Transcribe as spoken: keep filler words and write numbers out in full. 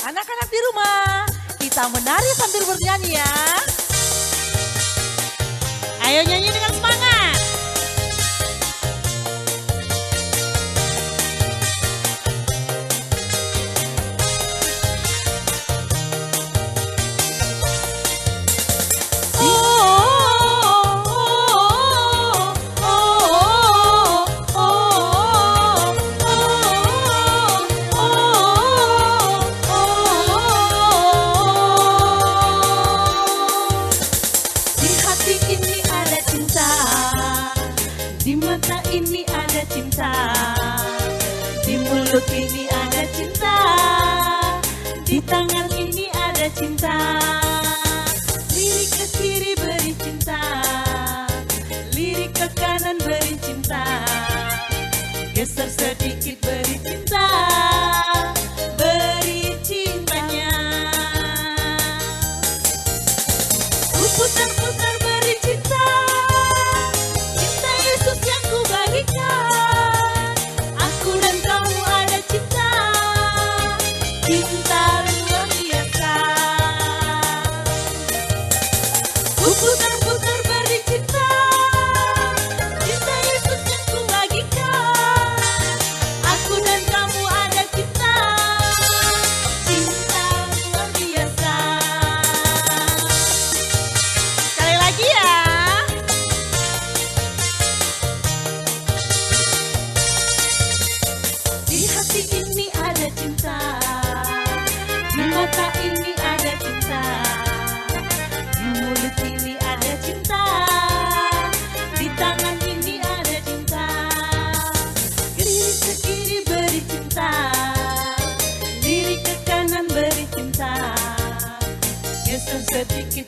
Anak-anak di rumah, kita menari sambil bernyanyi ya. Ayo nyanyi dengan semangat. Di hati ini ada cinta, di mata ini ada cinta, di mulut ini ada cinta, di tangan ini ada cinta. Lirik ke kiri beri cinta, lirik ke kanan beri cinta. Geser sedikit beri cinta, beri cintanya. Ku putar-putar beri cinta, cinta Yesus yang ku bagikan. Aku dan kamu ada cinta, cinta luar biasa. Ku putar-putar beri cinta, cinta Yesus yang ku bagikan. Aku dan kamu ada cinta, cinta luar biasa. Sekali lagi ya. Di hati ini ada cinta, di mata ini ada cinta, di mulut ini ada cinta, di tangan ini ada cinta. Lirik ke kiri beri cinta, lirik ke kanan beri cinta. Geser sedikit